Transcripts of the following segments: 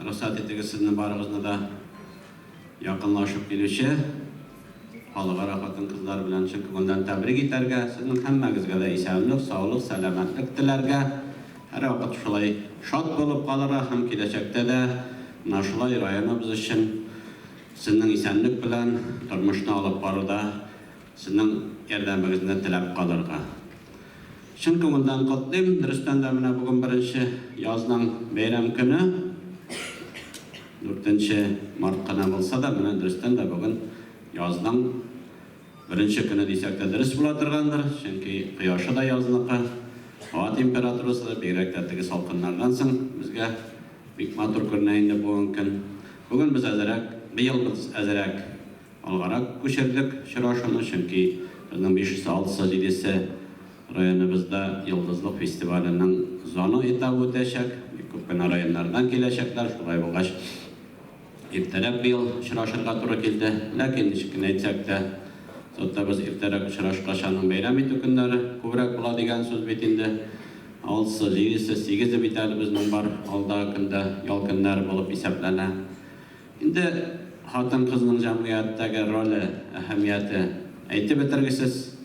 Рөхсәт итегез сезне барыгызны да якынлашып килүче Халыкара хатын-кызлар белән чын күңелдән тәбрик итәргә, сезнең һәммәгезгә дә исәнлек, саулык, сәламәтлек теләргә, һәрвакыт шулай шат булып калырга һәм киләчәктә дә менә шулай районыбыз өчен сезнең исәнлек белән тормышны алып баруда сезнең ярдәмегезне теләп калырга. Чын күңелдән котлыйм. Дөрестән дә, менә бүген беренче язның бәйрәм көне. Дүртенче март кына булса да, менә дөрестән дә бүген язның беренче көне дисәк тә дөрес була торгандыр, чөнки кояшы да язныкы, һава температурасы да, бигрәк тә теге салкыннардан соң безгә бик матур күренә инде бүген көн. Бүген без әзерәк, быел без әзерәк Алгарак күчердек очрашуны, чөнки безнең бишесе, алтысы, җидесе районыбызда Йолдызлык фестиваленең зона этабы үтәчәк. Бик күп кенә районнардан киләчәкләр. Шулай булгач, иртәрәк быел очрашырга туры килде. Ләкин, ничек кенә әйтсәк тә, затта без иртәрәк очрашкач, аның бәйрәм итү көннәре күбрәк була дигән сүз бит инде. Алтысы, җидесе, сигезе бит әле безнең бар алдагы көндә ял көннәре булып исәпләнә. Инде хатын-кызның җәмгыятьтәге роле, әһәмияте әйтеп бетергесез.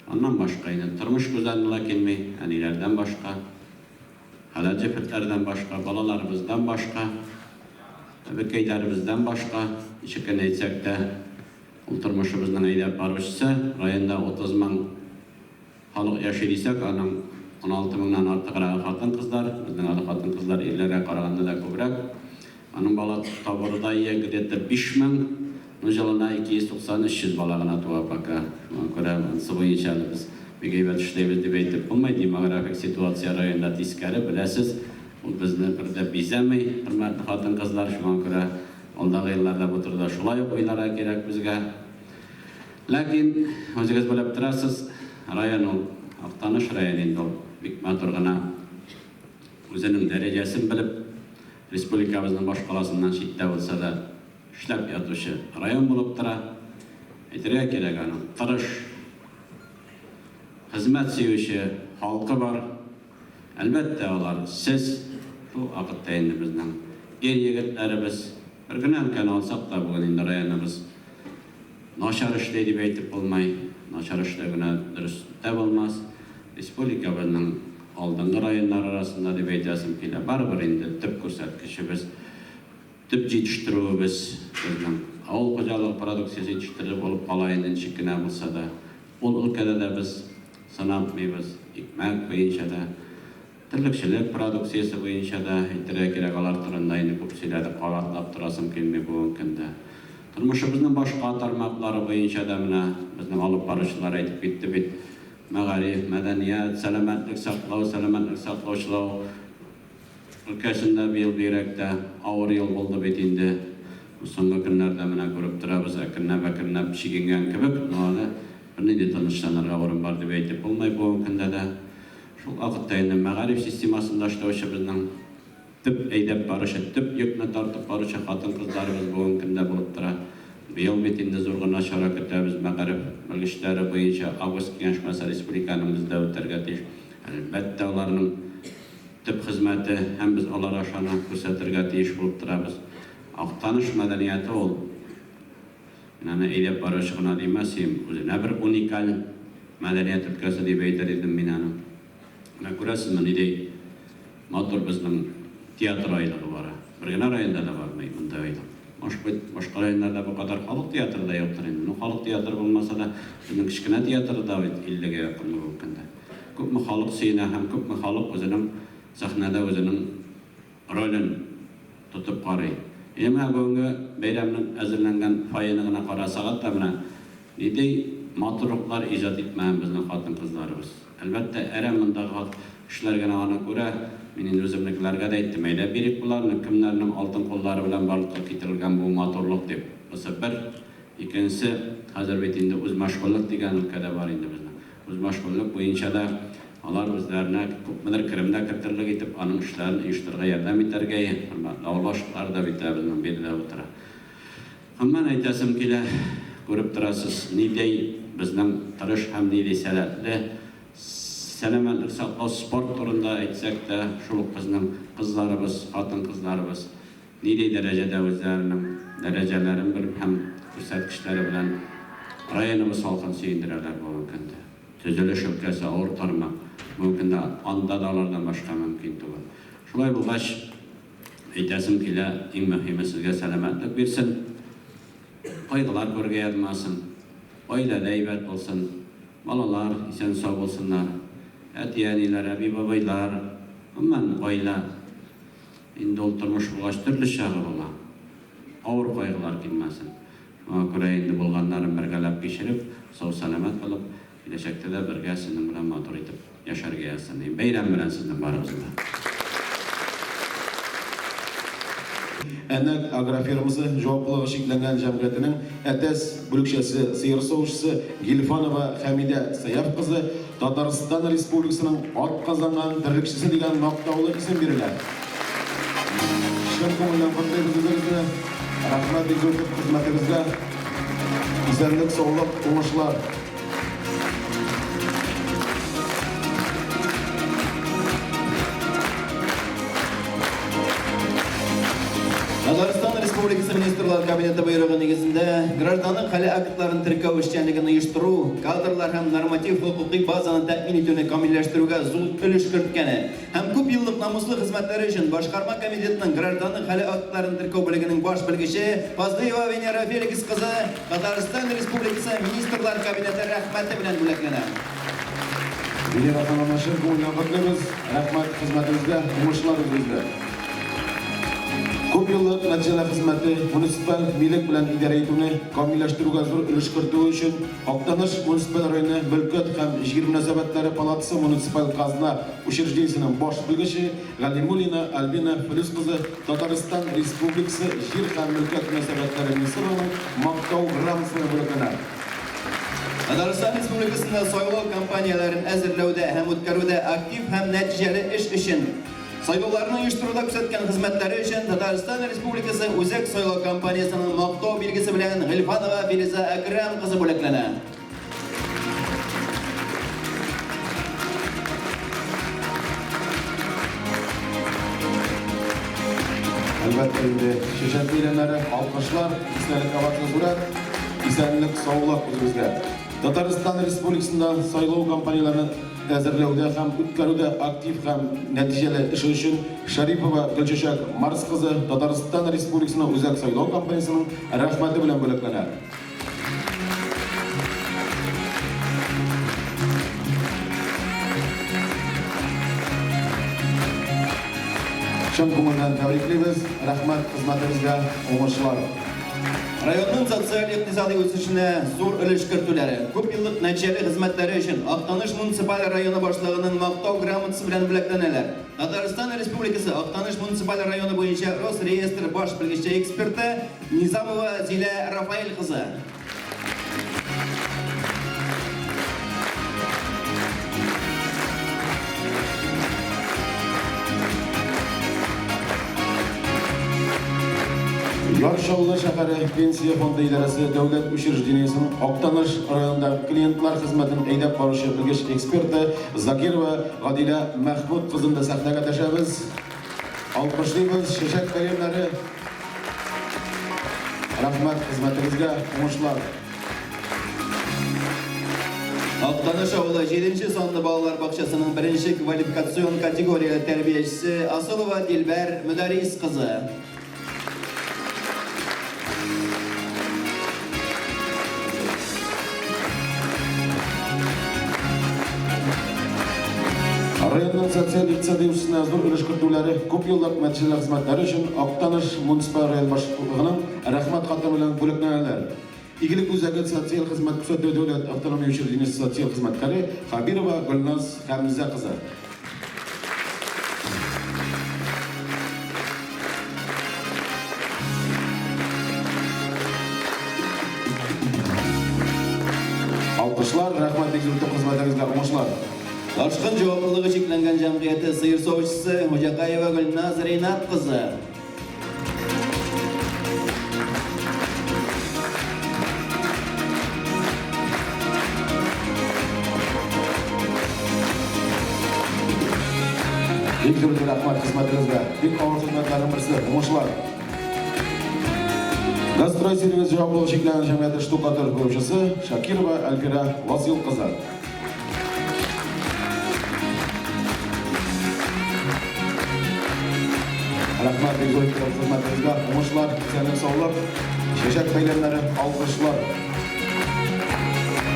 Аннан башка инде тормыш күз алдына килми, әниләрдән башка, хәләл җефетләрдән башка, балаларыбыздан башка, әбекәйләребездән башка, ничек кенә әйтсәк тә, ул тормышыбызның әйдәп баручысы. Районда 30 мең Халык яши дисәк, аның 16 меңнән артыграгы хатын-кызлар. Безнең әле хатын-кызлар ирләргә караганда да күбрәк. Аның бала табырдае где-то 5000, ну җылына 290-300 бала гына туа пока. Шуңа күрә анысы буенча әле без бик әйбәт эшләйбез дип әйтеп булмый. Демографик ситуация районда тискәре, беләсез. Ул безне бер дә бизәми, хөрмәтле хатын-кызлар. Шуңа күрә алдагы елларда бу турыда шулай ук уйларга кирәк безгә. Ләкин, үзегез белеп торасыз, район ул, Актаныш районы инде ул, бик матур гына үзенең дәрәҗәсен белеп, республикабызның башкаласыннан читтә булса да, эшләп ятучы район булып тора. Әйтергә кирәк, аның тырыш, хезмәт сөюче халкы бар. Әлбәттә, алар сез, шул вакытта инде безнең ир-егетләребез. Бер генә өлкәне алсак та, бүген инде районыбыз Начар эшли дип әйтеп булмый, начар эшләү генә дөрес тә булмас. Республикабызның алдынгы районнары арасында дип әйтәсем килә. Барыбер инде төп күрсәткечебез, төп җитештерүебез безнең авыл хуҗалыгы продукциясе җитештерү булып кала инде ничек кенә булса да. Ул өлкәдә дә без сынатмыйбыз, икмәк буенча да. Терлекчелек продукциясе буенча да әйтергә кирәк, алар турында инде күп сөйләдек, кабатлап торасым килми бүгенге көндә. Тормышыбызның башка тармаклары буенча да менә безнең алып баручылар әйтеп китте бит, мәгариф, мәдәният, сәламәтлек саклау, сәламәтлек саклаучылау өлкәсендә быел бигрәк тә авыр ел булды бит инде. Соңгы көннәрдә менә күреп торабыз, әкренләп-әкренләп чигенгән кебек, но әле бернинди тынычланырга урын бар дип әйтеп булмый бүгенге көндә дә. Шул вакытта инде мәгариф системасында эшләүче безнең төп әйдәп баручы, төп йөкне тартып баручы хатын-кызларыбыз бүгенге көндә булып тора. Быел бит инде зур гына чара көтәбез, мәгариф белгечләре буенча август киңәшмәсе республиканың бездә үтәргә тиеш. Әлбәттә, аларның төп хезмәте һәм без алар аша аны күрсәтергә тиеш булып торабыз. Актаныш мәдәнияте ул, мин аны әйдәп баручы гына димәс идем, үзенә бер уникаль мәдәният өлкәсе дип әйтер идем мин аны. Менә күрәсезме, нидәй матур безнең театр айлыгы бара. Бер генә районда да бармый мондый айлык. Может быть, башка районнарда бу кадәр халык театры да юктыр инде. Ну, халык театры булмаса да, безнең кечкенә театры да бит иллегә якын бүгенге көндә. Күпме халык сөенә һәм күпме халык үзенең сәхнәдә үзенең ролен тотып карый. Инде менә бүгенге бәйрәмнең әзерләнгән фойены гына карасагыз да, менә нинди матурлыклар иҗат итмәгән безнең хатын-кызларыбыз. Әлбәттә, әрәм мондагы хат кешеләр генә аны күрә. Мин инде үземнекеләргә дә әйттем, әйдә бирик боларны, кемнәрнең алтын куллары белән барлыкка китерелгән бу матурлык дип. Бусы бер. Икенчесе, хәзер бит инде үзмәшгульлек дигән өлкә дә бар инде безнең. Үзмәшгульлек буенча да алар үзләренә күпмедер керем дә кертерлек итеп, аның эшләрен оештырырга ярдәм итәргә, хөрмәтле авыл башлыклары да бит әле безнең биредә утыра. Гомумән әйтәсем килә, күреп торасыз, нидәй безнең тырыш һәм нидәй сәләтле, сәламәтлек саклау, спорт турында әйтсәк тә, шул ук безнең кызларыбыз, хатын-кызларыбыз. Нидәй дәрәҗәдә үзләренең дәрәҗәләрен белеп һәм күрсәткечләре белән районыбыз халкын сөендерәләр бүгенге көндә. Төзелеш өлкәсе авыр тармак, бүгенге көндә анда да алардан башка мөмкин түгел. Шулай булгач, әйтәсем килә, иң мөһиме сезгә сәламәтлек бирсен, кайгылар күрергә язмасын, гаиләдә әйбәт булсын, балалар исән-сау булсыннар, әти-әниләр, әби-бабайлар, гомумән, гаилә. Инде ул тормыш булгач төрле чагы була. Авыр кайгылар килмәсен. Шуңа күрә инде булганнарын бергәләп кичереп, сау-сәламәт булып, киләчәктә дә бергә сезнең белән матур итеп яшәргә язсын. Бәйрәм белән сезнең барыгызны да! Әнәк агрофирмасы җаваплылыгы чикләнгән җәмгыятенең Әтәс бүлекчәсе сыер савучысы Гильфанова Хәмидә Сәяф кызы Татарстан Республикасының атказанган терлекчесе дигән мактаулы исем бирелә. Чын күңелдән котлыйбыз үзегезне. Рәхмәт бик зур итеп хезмәтегезгә. Исәнлек, саулык, уңышлар. Татарстан Республикасы Министрлар Кабинеты боерыгы нигезендә гражданлык хәле актларын теркәү эшчәнлеген оештыру, кадрлар һәм норматив хокукый базаны тәэмин итүне камилләштерүгә зур өлеш керткәне һәм күп еллык намуслы хезмәтләре өчен Башкарма комитетның гражданлык хәле актларын теркәү бүлегенең баш белгече Фазлыева Венера Феликс кызы Татарстан Республикасы Министрлар Кабинеты Рәхмәте белән бүләкләнә. Венера ханымны чын күңелдән котлыйбыз. Рәхмәт хезмәтегезгә, уңышлар үзегезгә. Күп еллык нәтиҗәле хезмәте, муниципаль милек белән идарә итүне камилләштерүгә зур өлеш кертүе өчен Актаныш муниципаль районы Мөлкәт һәм җир мөнәсәбәтләре палатасы муниципаль казна учреждениесенең баш белгече Галимуллина Альбина Флүс кызы Татарстан Республикасы Җир һәм мөлкәт мөнәсәбәтләре министрлыгының Мактау грамотасы белән бүләкләнә. Татарстан Республикасында сайлау кампанияләрен әзерләүдә һәм үткәрүдә актив һәм нәтиҗәле эш өчен, сайлауларны оештыруда күрсәткән хезмәтләре өчен Татарстан Республикасы Үзәк сайлау кампаниясенең Мактау билгесе белән Гыйльфанова Филиза Әкрәм кызы бүләкләнә. Әлбәттә инде, чәчәк бәйләмнәре, алкышлар, истәлек абатлы сурәт. Исәнлек, саулык үзегезгә. Татарстан Республикасында сайлау кампанияләрен әзерләүдә һәм үткәрүдә актив һәм нәтиҗәле эше өчен Шәрипова Гөлчәчәк Марс кызы Татарстан Республикасының Үзәк сайлау кампаниясенең Рәхмәте белән бүләкләнә. Чын күңелдән тәбриклибез, рәхмәт хезмәтегезгә, уңышлар! Районның социаль-икътисадый үсешенә зур өлеш кертүләре, күпьеллык нәтиҗәле хезмәтләре өчен Актаныш муниципаль районы башлыгының Мактау грамотасы белән бүләкләнәләр. Татарстан Республикасы Актаныш муниципаль районы буенча Росреестр баш белгече-эксперты Низамова Зилә Рафаэль кызы. Яр Чаллы шәһәре Пенсия фонды идарәсе дәүләт учреждениесенең Актаныш районындагы клиентлар хезмәтен әйдәп баручы белгеч-эксперты Закирова Гадилә Мәхмүт кызын да сәхнәгә дәшәбез. Алкышлыйбыз, чәчәк бәйләмнәре. Рәхмәт хезмәтегезгә, уңышлар! Актаныш авылы җиденче санлы балалар бакчасының беренче квалификацион категорияле тәрбиячесе Асылова Дилбәр Мөдәрис кызы. Районның социаль-икътисади үсешенә зур өлеш кертүләре, күп еллык нәтиҗәле хезмәтләре өчен Актаныш муниципаль район башлыгының Рәхмәт хаты белән бүләкләнәләр. Игелек үзәге социаль хезмәт күрсәтү дәүләт автономия учреждениесе социаль хезмәткәре Хәбирова Гөлназ Хәмзә кызы. Алкышлар, рәхмәт бик зур хезмәтегезгә, уңышлар. Ташкын җаваплылыгы чикләнгән җәмгыяте сыер савучысы Хуҗакаева Гөлназ Ринат кызы. Бик зур рәхмәт хезмәтегезгә. Бик авыр хезмәтләрнең берсе. Уңышлар. Газстрой сервис җаваплылыгы чикләнгән җәмгыяте штукатур куючысы Шакирова Әлфирә Васил кызы. Рәхмәт бик зур итеп хезмәтегезгә, уңышлар, исәнлек-саулык, чәчәк бәйләмнәре, алкышлар.